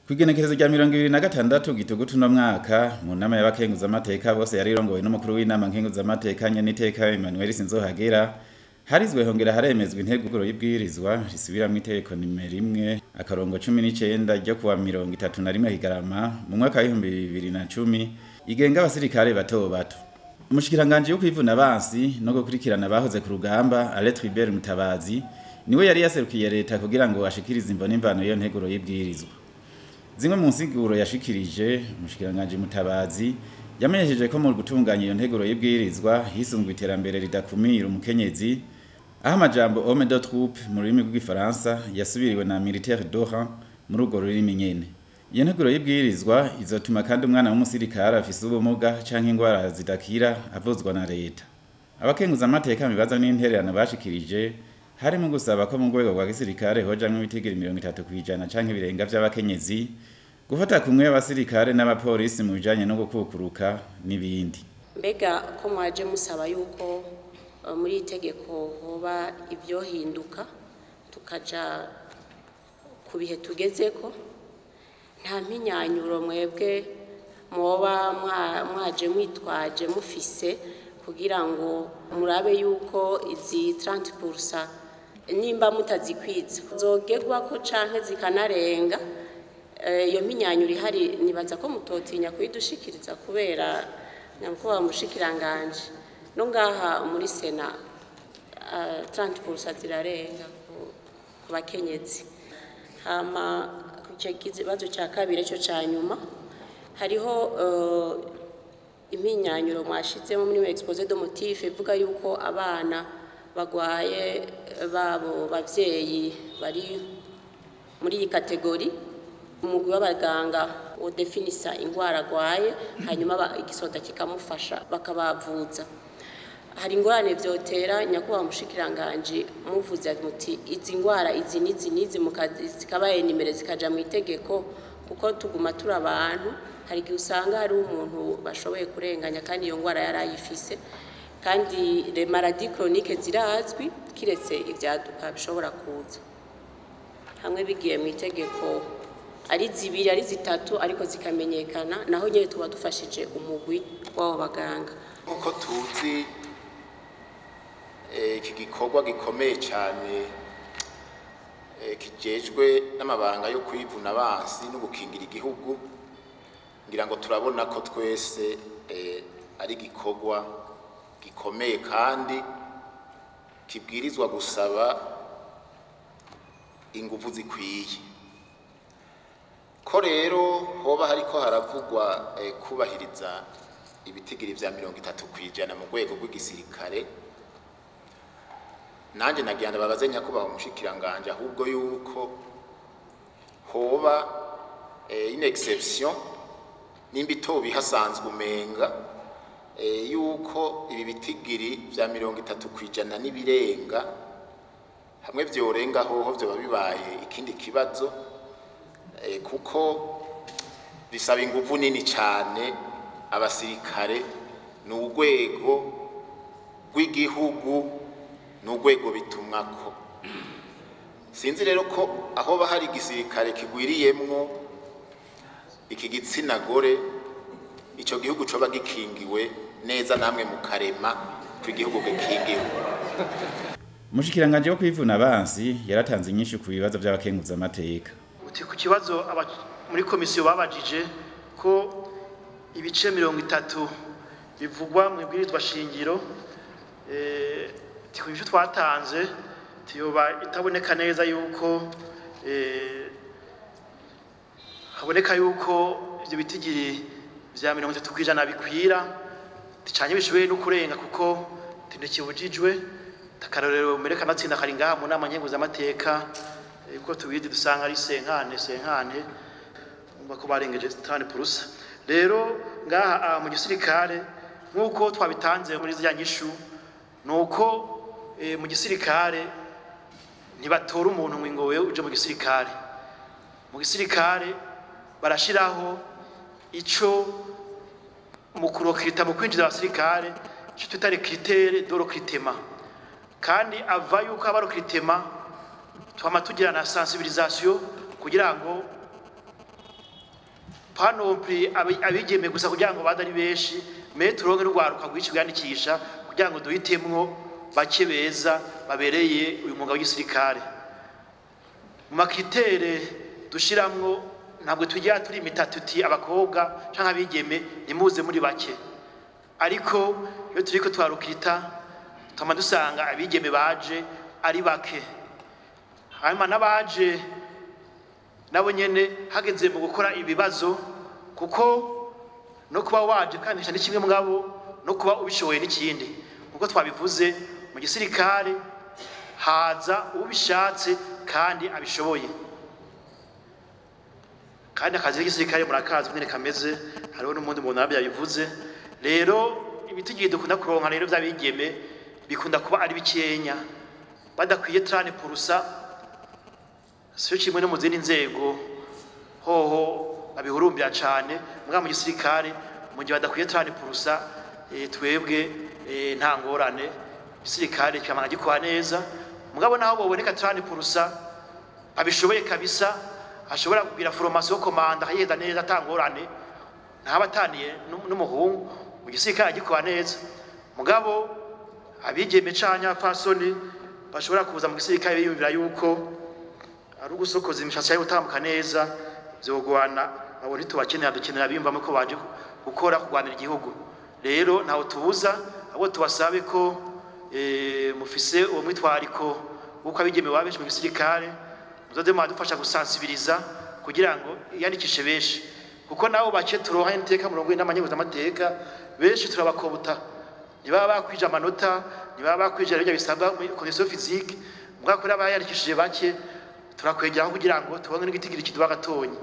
Kw'igenekerezo rya 26 Gitugutu no mwaka, mu nama y'abakenguzamateka bose yari irongowe n'umukuru w'inama nkenguzamateka nyeniteka Emmanuel Sinzohagera, harizwe hongera haremezwa integuro y'ibwirizwa risubiramwo itegeko nimero 1-19 ryo kuwa 31 Kigarama mu mwaka wa 2010 igenga abasirikare bato bato. Umushikiranganji wo kwivuna abansi no gukurikirana abahoze ku rugamba, Alain Tribert Mutabazi, niwe yari yaserukiye leta kugira ngo ashikirize imvo n'imvano y'iyo nteguro y'ibwirizwa. Zimwe mu nsiguro yashikirije, umushikiranganji Mutabazi yamenyesheje ko mu gutunganya iyo nteguro y'ibwirizwa hisunzwe iterambere ridakumira umukenyezi, aho amajambo "homme de troupe" mu rurimi rw'igifaransa yasubiriwe na "militaire de rang" muri urwo rurimi nyene. Iyo nteguro y'ibwirizwa izotuma kandi umwana w'umusirikare afise ubumuga canke ingwara zidakira avuzwa na leta. Abakenguzamateka mu bibazo n'intererano bashikirije harimo gusaba ko mu rwego rwa gisirikare hojamwo ibitigiri 30% canke birenga vy'abakenyezi, gufata kumwe abasirikare n'abapolisi mu bijanye no gukukuruka n'ibindi. Mbega ko mwaje musaba yuko muri iri tegeko hoba ibyohinduka tukaja ku bihe tugezeko, nta mpinyanyuro mwebwe mwoba mwaje mwitwaje mufise kugira ngo murabe yuko izi 30% nimba mutazikwiza zogerwako canke zikanarenga? Iyo mpinyanyuro ihari nibaza ko mutotinya kuyidushikiriza, kubera nyakubahwa mushikiranganje, no ngaha muri sena 30% zirarenga ku bakenyezi. Hama ku kibazo cya kabiri cyo cya nyuma, hariho impinyanyuro mwashizemo muri exposé de motif ivuga yuko abana bagwaye babo bavyeyi bari muri iyi catégorie, umugwi w'abaganga wodefinisa ingwara agwaye, hanyuma igisoda kikamufasha bakabavuza. Hari ingorane vyotera, nyakubahwa mushikiranganji, muvuze muti izi ngwara izi n'izi n'izi, zikabaye nimero zikaja mu itegeko, kuko tuguma turi abantu, hari igihe usanga hari umuntu bashoboye kurenganya kandi iyo ngwara yari ayifise, kandi les maladies chroniques zirazwi, kiretse ivyaduka bishobora kuza. Hamwe bigiye mu itegeko ari zibiri, ari zitatu, ariko zikamenyekana, naho nyene tuba dufashije umugwi w'abo baganga. Nk'uko tuzi, iki gikorwa gikomeye cyane kijejwe n'amabanga yo kwivuna abansi no gukingira igihugu, ngira ngo turabona ko twese ari igikorwa gikomeye kandi kibwirizwa gusaba inguvu zikwiye. Ko rero hoba hariko haravugwa kubahiriza ibitigiri vya 30% mu rwego rw'igisirikare, nanjye nagira ndababaze nyakubahwa umushikiranganje ahubwo yuko hoba une exception, nimba itoba ihasanzwe umenga, yuko ibi bitigiri vya 30% n'ibirenga, hamwe vyorenga hoho vyoba bibaye ikindi kibazo, kuko bisaba inguvu nini cane. Abasirikare ni urwego rw'igihugu, ni urwego bitumwako. Sinzi rero ko aho hari igisirikare kigwiriyemwo iki gitsina gore, ico gihugu coba gikingiwe neza, namwe mukarema ko igihugu gikingiwe. Umushikiranganji wo kwivuna abansi yaratanze inyishu ku bibazo vy'abakenguzamateka. Uti ku kibazo muri komisiyo babajije ko ibice 30 bivugwa mu ibwirizwa shingiro, ku nyishu twatanze tiyoba itaboneka neza yuko haboneka yuko ivyo bitigiri vya 30% bikwira ticanye bishoboye no kurenga, kuko ntikibujijwe. Akarorero mereka amatsinda kari ngaha mu nama nkenguzamateka, uko tubizi dusanga ari cinquante cinquante, umva ko barengeje 30%. Rero ngaha mu gisirikare, nk'uko twabitanze muri ziriya nyishu, nuko mu gisirikare ntibatora umuntu ngo wewe uje mu gisirikare. Mu gisirikare barashiraho ico mu kurokirita, mu kwinjiza abasirikare, ico twita critère de recrutement. Kandi ava yuko aba recrutement, twama tugira na sensibilisation kugira ngo Panopli abigeme gusa kugira ngo baze ari benshi, me turonke n'urwaruka rwinshi rwiyandikisha kugira ngo duhitemwo bake beza babereye uyu mwuga w'igisirikare. Mu ma critères dushiramwo ntabwo tujya turi imitatu tuti abakobwa canke abigeme nimuze muri bake, ariko iyo turiko twarukita twama dusanga abigeme baje ari bake, hanyuma n'abaje nabo nyene hageze mu gukora ibibazo, kuko no kuba waje kwandikisha ni kimwe mugabo no kuba ubishoboye n'ikindi. Nkuko twabivuze, mu gisirikare haza ubishatse kandi abishoboye, kandi akazi k'igisirikare murakazi nyene kameze, hariho n'umundi muntu nabyo yabivuze. Rero ibitigiri dukunda kuronka rero vy'abigeme bikunda kuba ari bikenya, badakwiye 30%. Siyo kimwe no mu zindi nzego hoho babihurumbira cane, mugabo mu gisirikare mu gihe badakwiye 30%, twebwe nta ngorane, igisirikare kikamana gikora neza. Mugabo naho boboneka 30% abishoboye kabisa, ashobora kugira formation commande akayiheza neza atangorane, ntaba ataniye n'umuhungu, mu gisirikare agikora neza. Mugabo abigeme canke abapfasoni bashobora kuza mu gisirikare biyumvira yuko ari ugusokoza imishatsi yayo utambuka neza, vyogwana abo ntitubakenera, dukenera biyumvamo ko baje gukora kurwanira igihugu. Rero ntawe tubuza, ahubwo tubasabe ko mufise uwo mwitwariko w'uko abigeme baba benshi mu gisirikare, muzoze muradufasha gusansibiriza kugira ngo iyandikishe benshi, kuko nabo bake turonka iteka murongo n'amanyeguzamateka benshi turabakobuta, ntibaba bakwije amanota, ntibaba bakwije ibyo bisabwa muri condition physique, mugabo kuri abayandikishije bake turakwegeraho kugira ngo tubone n'igitigiri kiduha gatonyi.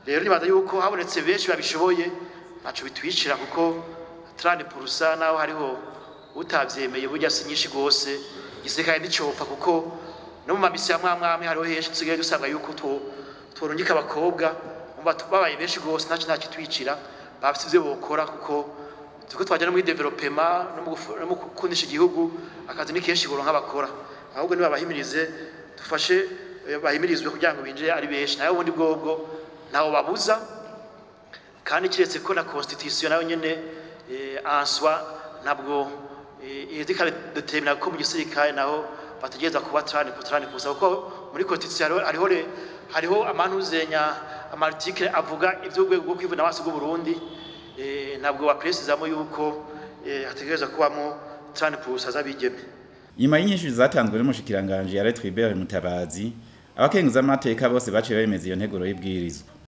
Rero nibaza yuko habonetse benshi babishoboye ntaco bitwicira, kuko 30% naho hariho utavyemeye burya si nyinshi gose, igisirikare nticopfa, kuko no mu mamisi ya mwamwamwe hariho henshi dusigaye dusanga yuko tworungika abakobwa babaye benshi gose, ntaco ntakitwicira, bafise ivyo bokora, kuko turiko twaja no muri développement no mu gukundisha igihugu, akazi ni kenshi boronka bakora. Ahubwo nibabahimirize, dufashe bahimirizwe kugira ngo binjire ari benshi, nayo ubundi bwobwo ntawo babuza, kandi kiretse ko na constitution nayo nyene en soi ntabwo iheza determina ko mu gisirikare naho bategereza kuba 30%, kuko muri constitution hariho amanuzenya ama article avuga ivy'urwego rwo kwivuna abansi bw'u Burundi, ntabwo bapresizamo yuko hategereza kubamo 30% z'abigeme. Nyuma y'inyishu zatanzwe n'umushikiranganje ya Tribert Mutabazi, abakenguzamateka bose baciye bemeza iyo nteguro y'ibwirizwa.